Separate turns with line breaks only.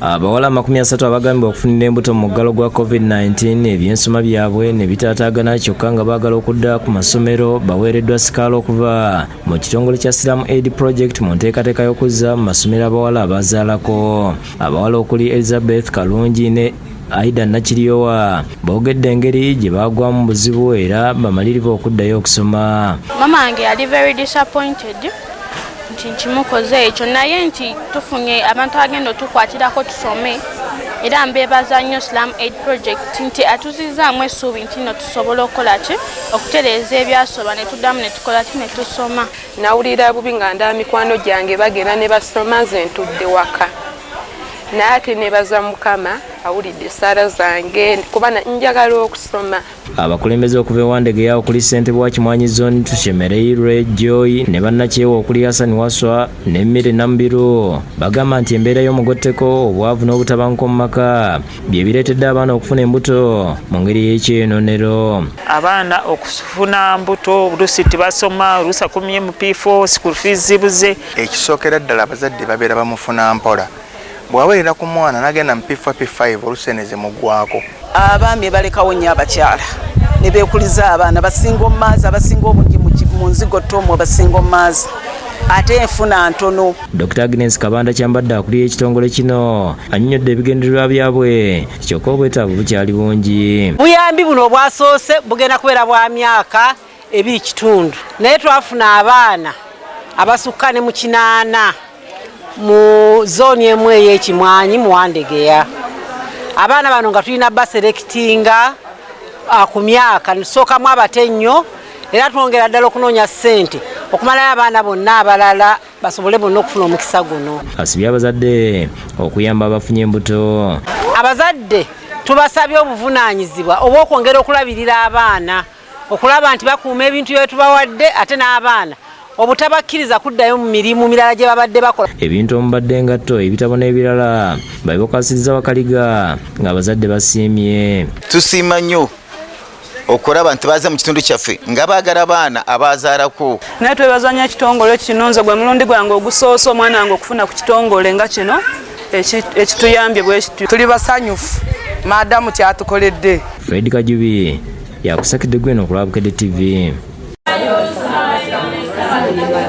Abawala 30 abagambibwa okufunira embuto mu muggalo gwa COVID-19 ebyensoma byabwe ne bitaataagana kyokka nga baagala okudda ku masomero baweereddwa sikaala okuva mu kitongole kya Slum Aid Project mu nteekateeka y'okuzza mu masomero abawala abazaalako. Abawala okuli Elizabeth Kalungi ne Aida Nakiryowa boogedde engeri gye baagwamu mu buzibu era bamalirivu okuddayo okusoma.
Mama wange yali very disappointed nti nkimukoze ekyo, naye nti tufunye abantu agenda otukwatirako tusome, era mbeebaza nnyo Slum Aid Project nti atuzizaamu essuubi nti nno tusobola okukola ki, okutereeza ebyasoba, ne tuddamu ne tukola ki, ne tusoma.
Nawulira bubi nga ndaba mikwano gyange bagenda ne basoma, nze ntudde waka, naye ate nebaza Mukama awulidde essaala zange kuba njagala okusoma.
Abakulembeze okuva e Wandegeya okuli ssentebe wa Kimwanyi Zone Tushemereirwe Joy ne bannakyewa okuli Hassan Waswa ne Mmire Namubiru bagamba nti embeera y'omugotteko, obwavu n'obutabanguko mu maka bye bireetedde abaana okufuna embuto mu ngeri y'ekyeyononero.
Abaana okufuna mbuto, oluusi tebasoma, oluusi akomye mu P4, school fees zibuze.
Ekisookera ddala, abazadde babeera bamufuna mpola. Bw'aweerera ku mwana n'agenda mu P4, P5, oluusi ene zimugwako.
Abaami balekawo nnyo abakyala ne beekuliza abaana. Basinga omumaazi, abasinga obungi mu nzigotto omwo basinga omumaazi, ate enfuna ntono.
Dr Agnes Kabanda Kyambadde akulira ekitongole kino annyonnyodde ebigendererwa byabwe, kyokka obwetaavu bukyali bungi.
Buyambi buno obwasoose bugenda kubeera bwa myaka 2.5, naye twafuna abaana abasukka ne mu 80 mu zooni emu ey'Ekimwanyi mu Wandegeya. Abaana bano nga tulina baselectinga ku myaka, tusookamu abato ennyo, era twongera ddala okunoonya ssente okumalayo abaana bonna abalala basobole bonna okufuna omukisa guno.
Asibye abazadde okuyamba abafunye embuto.
Abazadde tubasabye obuvunaanyizibwa obw'okwongera okulabirira abaana, okulaba nti bakuuma ebintu bye tubawadde, ate n'abaana obutabakkiriza kuddayo mu mirimu mirala gye babadde bakola.
Ebintu omubadde engatto, ebitabo n'ebirala babibakwasiriza Wakaliga ng'abazadde basiimye.
Tusiima nnyo okulaba nti baze mu kitundu kyaffe nga baagala abaana abazaalako.
Naye twebaza nnyo ekitongole kino. Nze gwe mulundi gwange ogusoose omwana wange okufuna ku kitongole nga kino ekituyambye bwe kityo.
Tuli basanyufu maadamu kyatukoledde.
Fred Kajubi yakusakidde gweno ku Lwabukedde TV.